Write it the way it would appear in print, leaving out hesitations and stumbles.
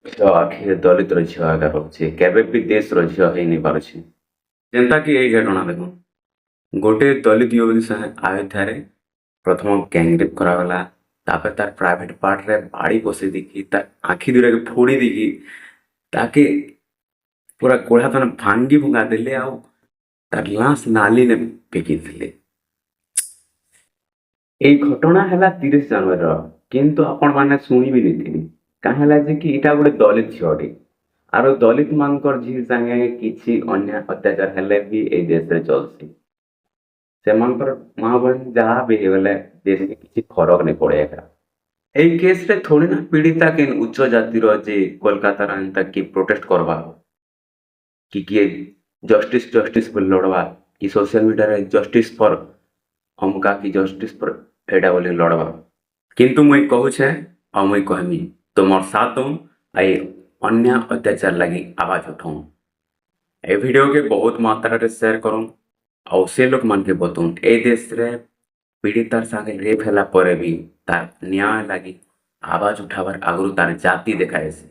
ଝିଅ ଆଖିରେ ଦଳିତର ଝିଅ ଏକା ରହୁଛେ, କେବେ ବି ଦେଶର ଝିଅ ହେଇ ନାଇଁ ପାରୁଛେ। ଯେନ୍ତା କି ଏଇ ଘଟଣା ଦେଖୁନ୍, ଗୋଟେ ଦଳିତ ୟୁବତୀ ସାଙ୍ଗେ ଅଯୋଧ୍ୟାରେ ପ୍ରଥମ ଗ୍ୟାଙ୍ଗ ରେପ୍ କରାଗଲା, ତାପରେ ତାର ପ୍ରାଇଭେଟ ପାର୍ଟରେ ବାଡ଼ି ବସେଇ ଦେଇକି, ତାର ଆଖି ଦୁଇଟାକେ ଫୋଡ଼ି ଦେଇକି, ତାକେ ପୁରା ଗୋଡ଼ ହାତ ଭାଙ୍ଗି ଭୁଙ୍ଗା ଦେଲେ ଆଉ ତାର ଲାଶ ନାଲିନେ ଫେକିଥିଲେ। ଏଇ ଘଟଣା ହେଲା 30 ଜାନୁଆରୀର, କିନ୍ତୁ ଆପଣମାନେ ଶୁଣିବି ନିଥିନି। କାଁ ହେଲା ଯେ କି ଏଇଟା ଗୋଟେ ଦଳିତ ଝିଅଟେ ଆରୁ ଦଳିତ ମାନଙ୍କର ଝିଅ ସାଙ୍ଗେ କିଛି ଅନ୍ୟାୟ ଅତ୍ୟାଚାର ହେଲେ ବି ଏଇ ଦେଶରେ ଚଲସି। ସେମାନଙ୍କର ମା ବହେନ ଯାହା ବି ହେଇଗଲେ ଦେଶରେ କିଛି ଫରକ ନାଇଁ ପଡ଼େ ଏକା। ଏଇ କେସରେ ଥୋଡ଼ି ନା ପୀଡ଼ିତା କେନ୍ ଉଚ୍ଚ ଜାତିର ଯେ କୋଲକାତାର ଏନ୍ତା କି ପ୍ରୋଟେଷ୍ଟ କରବା କି କିଏ ଜଷ୍ଟିସ୍ ଜଷ୍ଟିସ୍ ବୋଲି ଲଢ଼ବା କି ସୋସିଆଲ ମିଡ଼ିଆରେ ଜଷ୍ଟିସ୍ ଫର୍ ଅମକା କି ଜଷ୍ଟିସ୍ ଫର୍ ଏଇଟା ବୋଲି ଲଢ଼ବା। କିନ୍ତୁ ମୁଇଁ କହୁଛେ ଆଉ ମୁଇଁ କହେମି, ତୁମର ସାଥ ଦଉନ୍ ଆଉ ଏ ଅନ୍ୟାୟ ଅତ୍ୟାଚାର ଲାଗି ଆବାଜ ଉଠାଉନ୍। ଏ ଭିଡ଼ିଓକେ ବହୁତ ମାତ୍ରାରେ ସେୟାର କରୁନ୍ ଆଉ ସେ ଲୋକମାନକେ ବତଉନ୍, ଏ ଦେଶରେ ପୀଡ଼ିତାର ସାଙ୍ଗେ ରେପ୍ ହେଲା ପରେ ବି ତାର ନ୍ୟାୟ ଲାଗି ଆବାଜ ଉଠାବାର ଆଗରୁ ତାର ଜାତି ଦେଖାଯାଏସି।